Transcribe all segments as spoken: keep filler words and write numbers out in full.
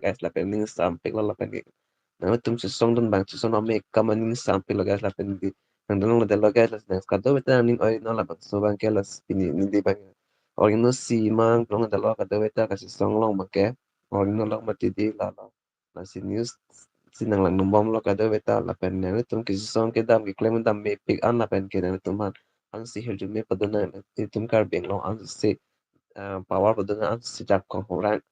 Guys, lapen ning sampik lo lapen ke. Nangtum chesong dun abang chesong nang me kam ning sampik lo guys lapen ke. Nang dun lo delo guys, lapen kadokave ta ning oi non labangso abang ke lasi pini neli abang. Oi non si mang long delo kadokave ta kachesong long abang ke. Oi non long mati di lalo. Lasi news si nanglang nung bomlo kadokave ta lapen nangtum kachesong kedam keklem dam mepik an lapen ke nangtum aphan ansi hirjume padun nang itum Karbi Anglong ansi, ah, power padun nang ansi jakong horang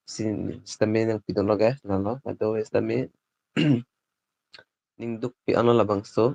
si sitame nangpidunlo guys, lalo kadokave sitame ning dukpik anlo labangso.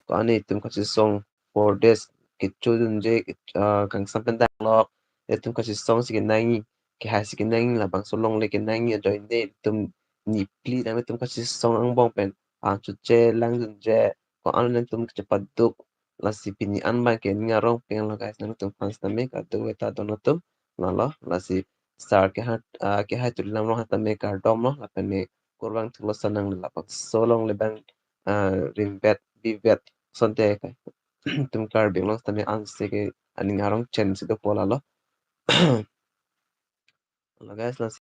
Ko-an itum kachesong four days kecho dunje, ah, kangsam pen danglok, itum kachesong si kenangji, kehai si kenangji, labangso longle kenangji ajoine itum nipli nangtum kachesong angbong pen, ah, choche lang dunje, ko-an nangtum chepaduk, lasi pini an abang ke ning arong pen lo guys, nangtum aphan sitame kadokave ta don atum, lalo, lasi sar kehai, ah, kehai Tuliram Ronghang tame kardom lo, lapen ne kurvangthu lo sanang le labangso longle abang, ah, rimvet bivet asonte ke itum Karbi Anglong sitame ansi ke aning arong chen si dopo lalo. Lalo guys, lasi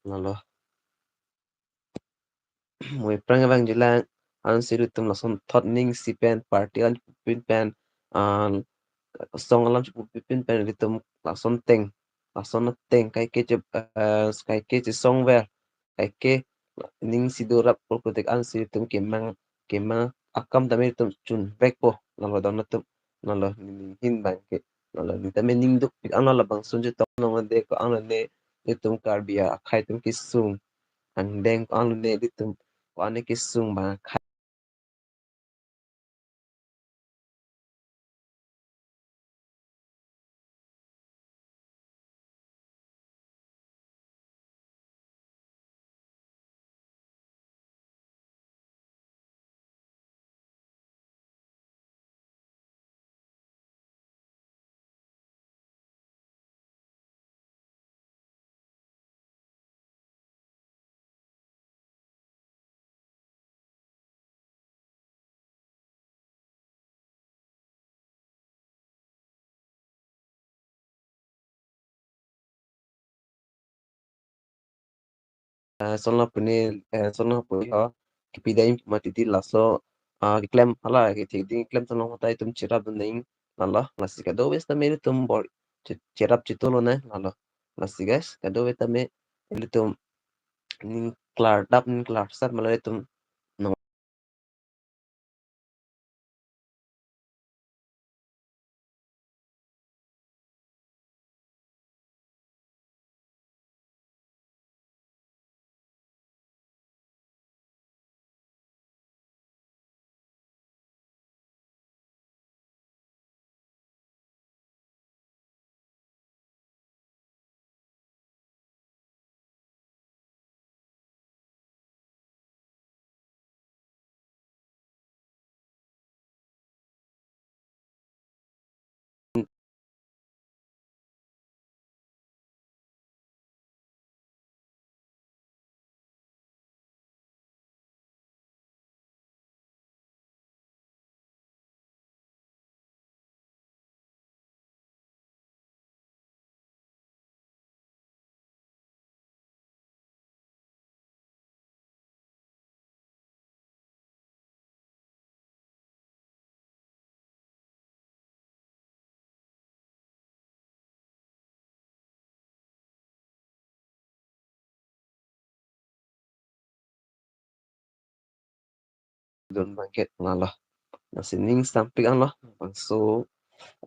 Lalo. Mo aphrang abang jilang, ansi ilitum lason thot ning si pen, party alam chepupin pen, ah, song alam chepupin pen, ilitum lason ateng, lason ateng, kaike che, eh, kaike chesongver, kaike ning si dorap pulkotik ansi ilitum kemang, kemang akam tame ilitum chunvekpo, lalo don atum, lalo neli ahin abang ke, lalo neli tame ning dukpik anlo labangso chetong nangde ko-an lone itum Karbi akhei atum kesung angdeng ko-an lone itum ko-an kesung abang akhei. Eh, sonlo pune, eh, sonlo pune ho, kepidai mati di laso, ah, keklem hala, kethek di keklem sonlo mata itum cherap dun nang, lalo, lasi kadokave sitame ilitum bor, che-, cherap chetulonang, lalo, lasi guys, kadokave tame ilitum ning klardap, ning klarsat, mala ilitum don bangke lalo. Lasi ning sampik anlo, bangso,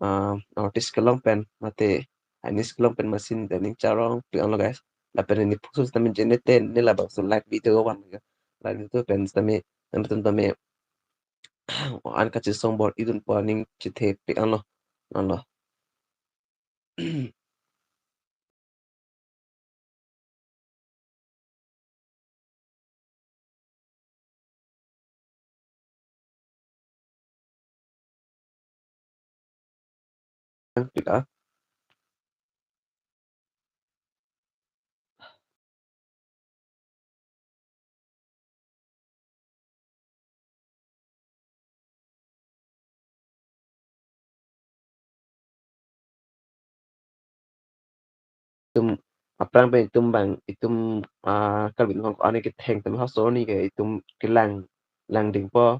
ah, artist kelong pen, mate, Anish kelong pen masi ning charong pik anlo, guys. Lapen ne pusu tame jene te, ne labangso live video van ke. Live video pen tame, tame, tame, an kachesong bor-i dunpo aning chethe pik anlo, anlo. Pik a. Itum aphrang pen itum bang, itum, ah, Karbi Anglong ko-an ketheng atum halaso arni ke itum kelang, langdingpo.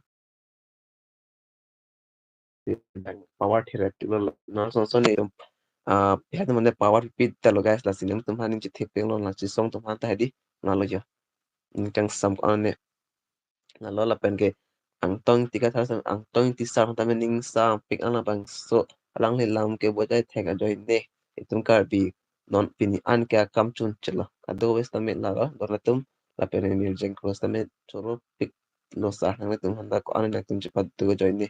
Bang power thirap lo, non son son itum, ah, pihak mane power pit ta lo, guys, lasi nangtum aphan ning chethepeng lo, lasi song atum aphan ta hedi, lalo jo. Ning kangsam ko-an ne. Lalo lapen ke Angtong Ingti Kathar, Angtong Ingti sar tame ning sampik anlo, bangso alangli lam ke bojai thek ajoine itum Karbi non pini an ke akam chunchelo. Kado wes tame lalo, don atum, lapen Mirjeng Cross tame choro pik lo sar, nangtum aphan ta ko-an nangtum chepadu ajoine.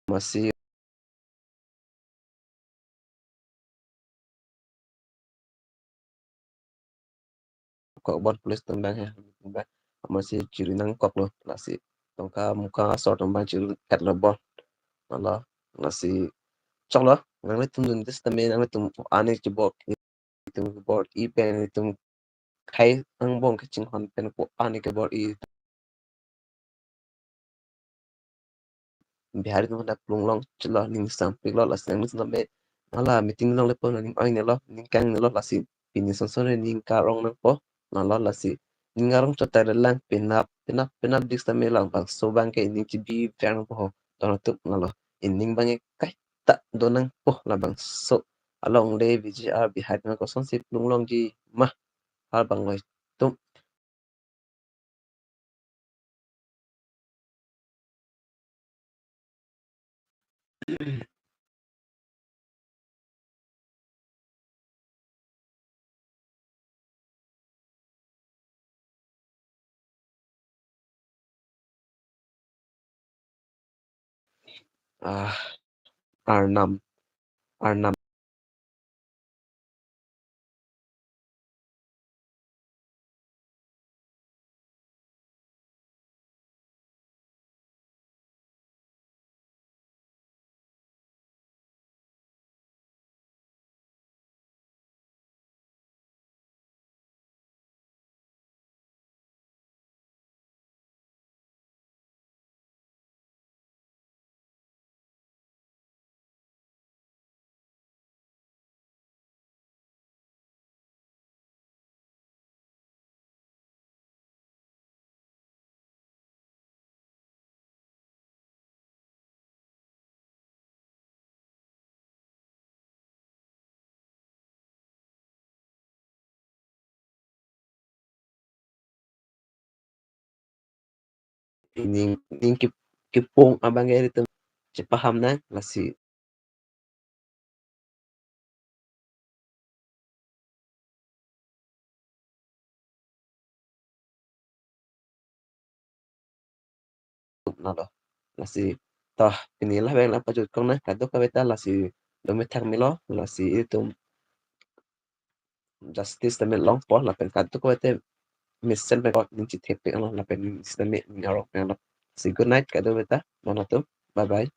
Masi kokbor police atum abang he, masi chiri nangkoklo, lasi tongka muka asor atum abang chiri-etlo bor. Lalo, lasi choklo, nanglitum dunde sitame nanglitum ani chibor, itum bor-i pen itum khai angbong kachinghon pen ko-an kebor-i. Bihari atum dak plung longchelo, ning sampiklo, lasi nangtum tame hala meeting along lepo, ning oi-ne lo, ning kang-ne lo, lasi pini son son ning karong nangpo, lalo lasi ning arong chot ta le lang, penap penap penap dik sitame labangso abang ke ning chibi vang po ho, don atum, lalo. Ining abang ke kaita do nangpo labangso along le, V G R Bihari atum kosonsi plung longji ma, hal abang lo itum. Ah, Arnam, Arnam. ning, ning kip-, kipung abang ilitum chepaham nang, lasi nalo. Lasi, toh, pini la bang la pajut kong nang, kadokave ta lasi, lomethang melo, lasi ilitum justice tame longpo, lapen kadokave ta mesen pen ning chethepik lo, lapen ning sitame ning arong pen lo. Si good night kadokave ta, non atum, bye bye.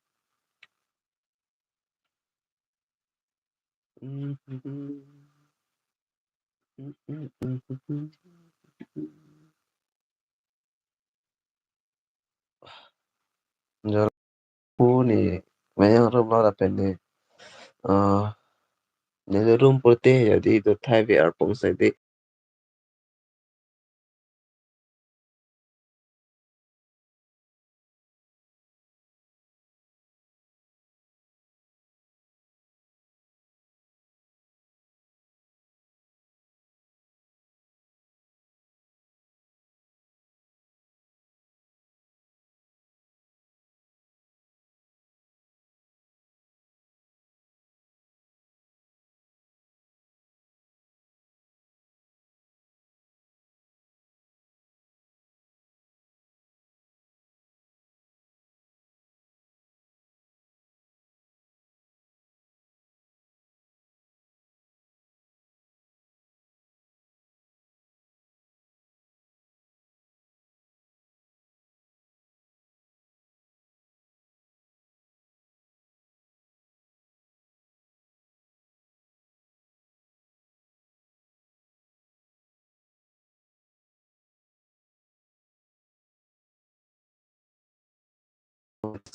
Jor pu ni mayang room lo lapen ni, eh, neli room pute ya di do thai V R pong sai di.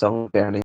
Song pen ni